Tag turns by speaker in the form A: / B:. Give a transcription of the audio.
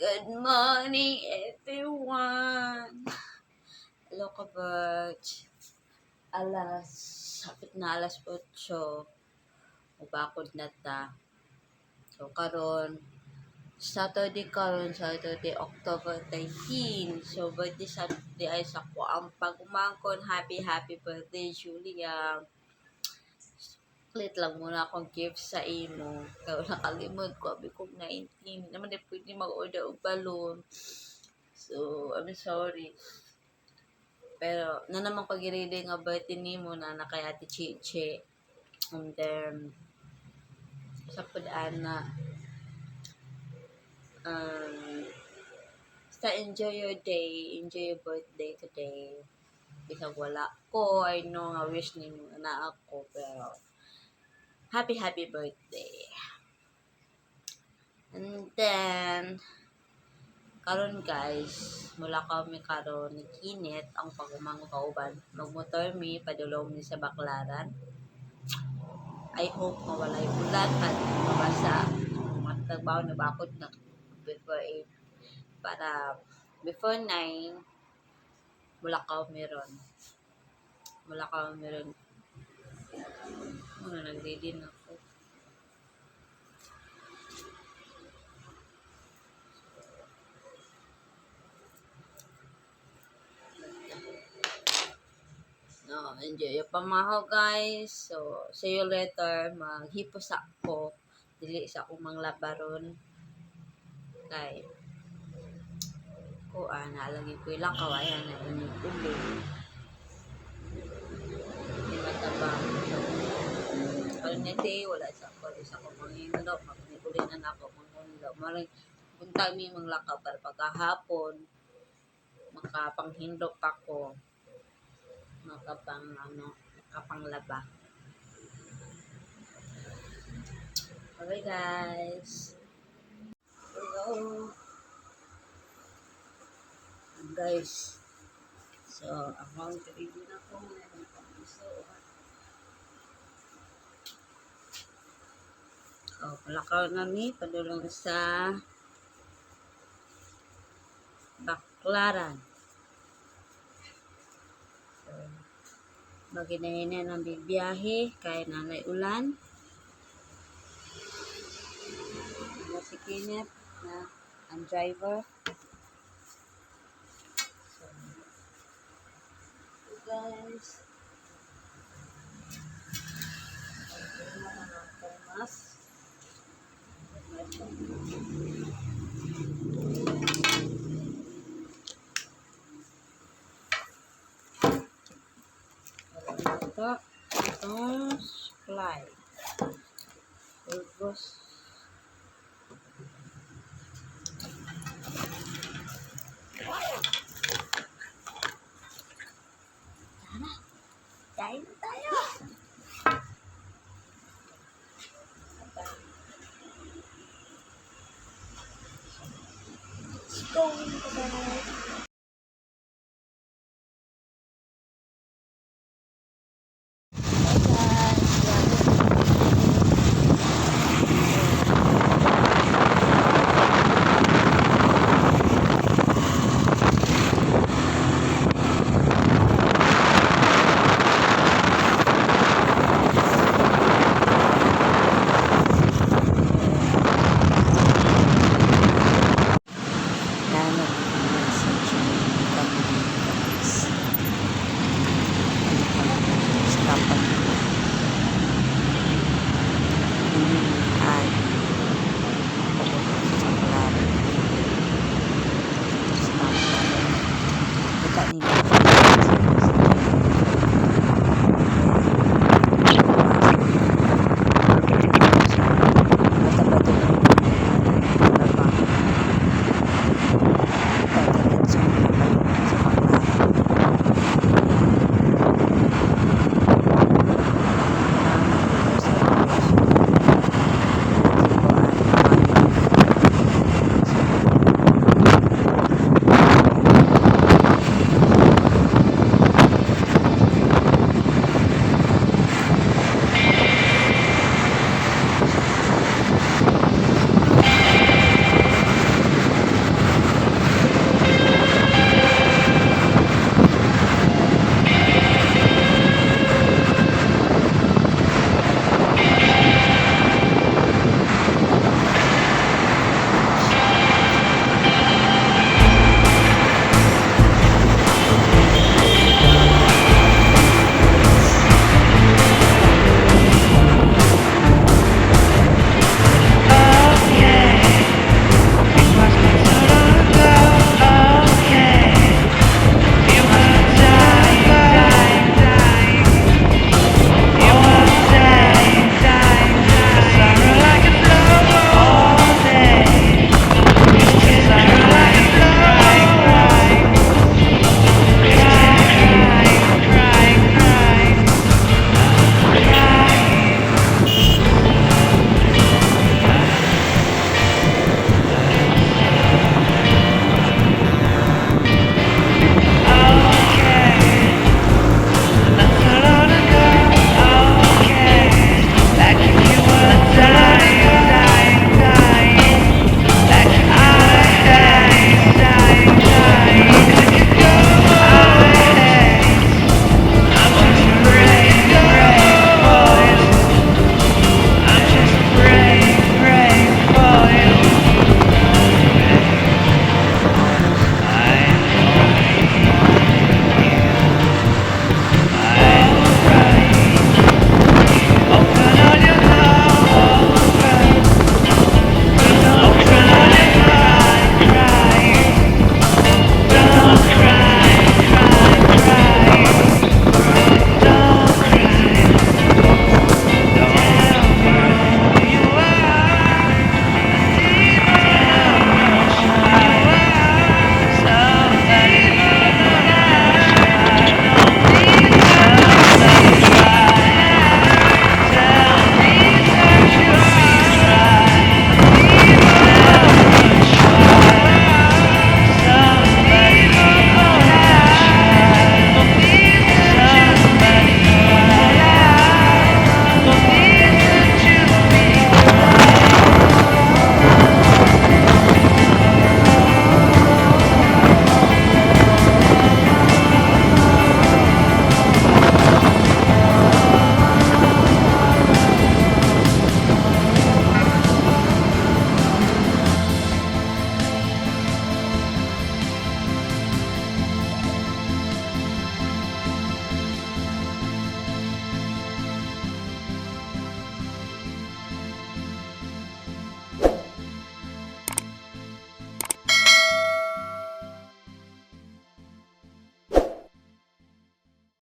A: Good morning, everyone! Hello, kabatch. Alas, sapit na alas 8. Mubakod na ta. So, karon Saturday karon, Saturday, October 13. So, birthday Saturday ay sa ko ang pagumangkon. Happy, happy birthday, Julia. Split lang muna akong gift sa imo. Kaya nakalimot ko, abi kong 19. Naman di pwede mag-order og balloon. So, I'm sorry. Pero, na naman ko girili nga birthday nimo na na kay Ate Chiche. And then, sa pud-ana, basta enjoy your day, enjoy your birthday today. Bisag wala ko, I know nga wish nimo na ako, pero happy, happy birthday. And then, karon guys, mula kami karon ni Kinit, ang pagumang kauban. Magmotor mi, padulong mi sa Baclaran. I hope mawalay ulan at mabasa. Matagbaw na bakod na before 8 para before 9 mula ka meron. Mula ka meron. Ano, nag-ready na ako. No, enjoy yung pamahaw, guys. So, see you later. Maghipos ako. Dili sa akong manglabaron. Kay, kuan, nalagi ko ilang kawayan na inyong ulo. Hindi matabang. So, karon nga day, wala sa ako. Isa ko mangingulo. Magnikulin na ako. Mangulo. Maring, buntag mi manglakaw para pagkahapon, makapanghinlok ako. Makapang, ano, makapanglaba. Okay, guys. Hello. Guys. So, ako ang ready na ko. So, oh, palakaw na mi. Padulong sa Baclaran. So, maginahin ang bibiyahe kaya nanay ulan. Ano si Kenneth na ang driver. So, guys. Mas. Ito, itong supply. Pulbos. Tara, kain na tayo. Let's go, guys.